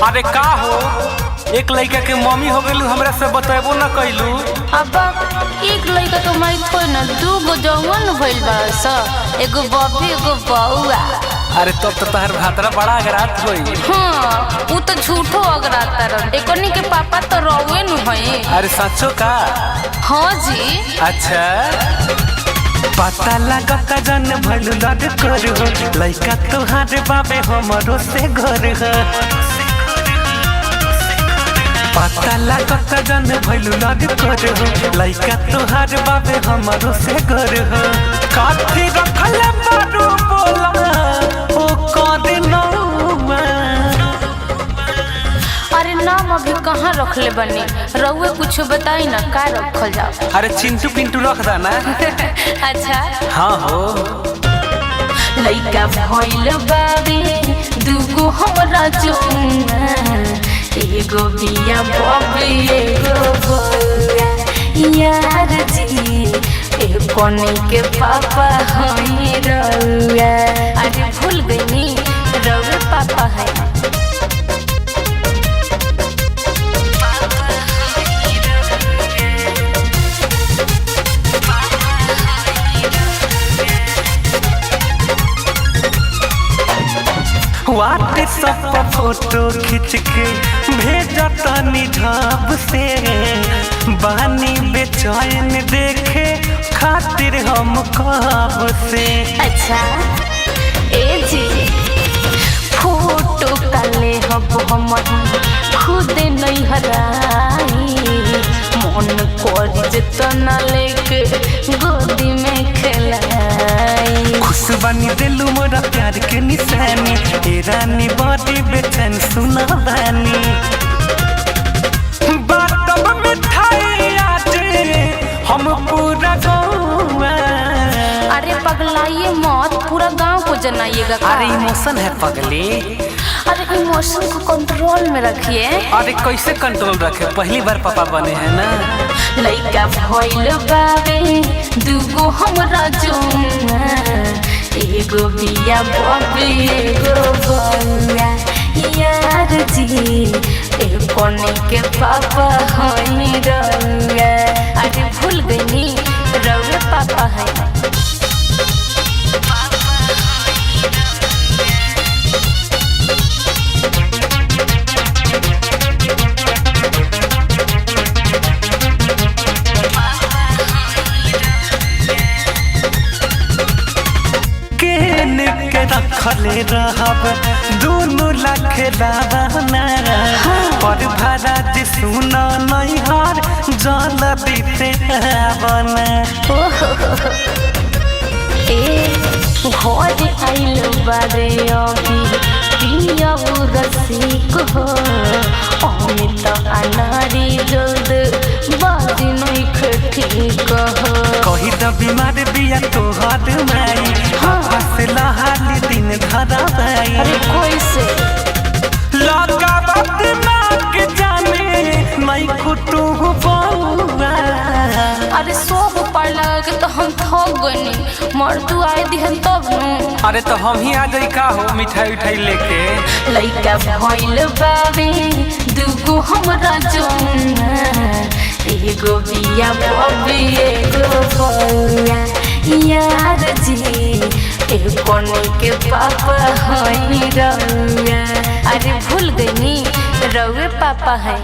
अरे का हो, एक लड़का के मम्मी हो गइलू, हमरा से बतेबो न कइलू। अब एक लड़का तो माई थोड़ी ना, दू गो जौवन भइल बा स, एगो बबी एगो बउआ। अरे तब तो तहर भातरा बड़ा अगरात होई। हाँ, उ तो झूठो अगराता रह, एकनी के पापा तो रउए नु हई। अरे सचो का? हाँ जी। अच्छा, पता लगता जन भइलू लड कर हो, लड़का तोहार बाबे हमरो से घर हो। पता लगता जन भइलू लड कर हो, लड़का तोहार बाबे हमरो से घर हो। काथी रखल बारू बोला ओ कर नौआ। अरे नाम अभी कहाँ रखले बनी, रउए कुछ बताई ना का रखल जाओ। अरे चिंटू पिंटू रख दा ना। अच्छा। हाँ हो। लइका भइल बाबे दूगो हमरा जुआ, एगो बिया बबी एगो बउआ। यार जी एकोनी के पापा हई रउआ। अरे भूल गईनी, रउए पापा है। व्हाट्सएप पर फोटो खींच के भेजा तनी ढाब से, बानी बेचैन देखे खातिर हम कब से। अच्छा ए जी, फोटो काले हब हम खुद नहीं हराई, मन कर जितना लेके गोदी में खेलाई। खुश बनी दिलू मोरा प्यार के निशानी, ए रानी बड़ी बेचैन सुना बानी। बातब मिठाई आज हम पूरा गौआ। अरे पगलाइए मत, पूरा गांव को जनाइएगा का? अरे इमोशन है पगली। अरे इमोशन को कंट्रोल में रखिए। अरे कैसे कंट्रोल रखे, पहली बार पापा बने हैं ना। लइका भइल बाबे दूगो हमरा जुआ, एगो बिया बबी एगो बउआ। यार जी एकोनी के पापा हई रउआ। अरे भूल गईनी, रउए पापा है। केन के रखले रहब दोनों लाख लावाना, पर भराज सुना नैहर जल दीते आवना। ए घर आइल बारे अभी पिया रसिक हो, अमित अनारी जल्द बाजी नहीं ठीक हो। कही द बीमार बिया तोहर माई, पापा से लहाली दिन धरा बाई। अरे कोई से लगावत नाक जाने नहीं खुटू बउआ। अरे सब पार लगा के तो हम थक गनी, मर्दू आए दिहन तब नु। अरे तो हम ही आ जाई का हो मिठाई उठाई लेके। लइका भइल बाबे दूगो हमरा जुआ, एगो बिया बबी एगो बउआ। यार जी एकोनी के पापा हई रउआ। अरे भूल गईनी, रउए पापा है।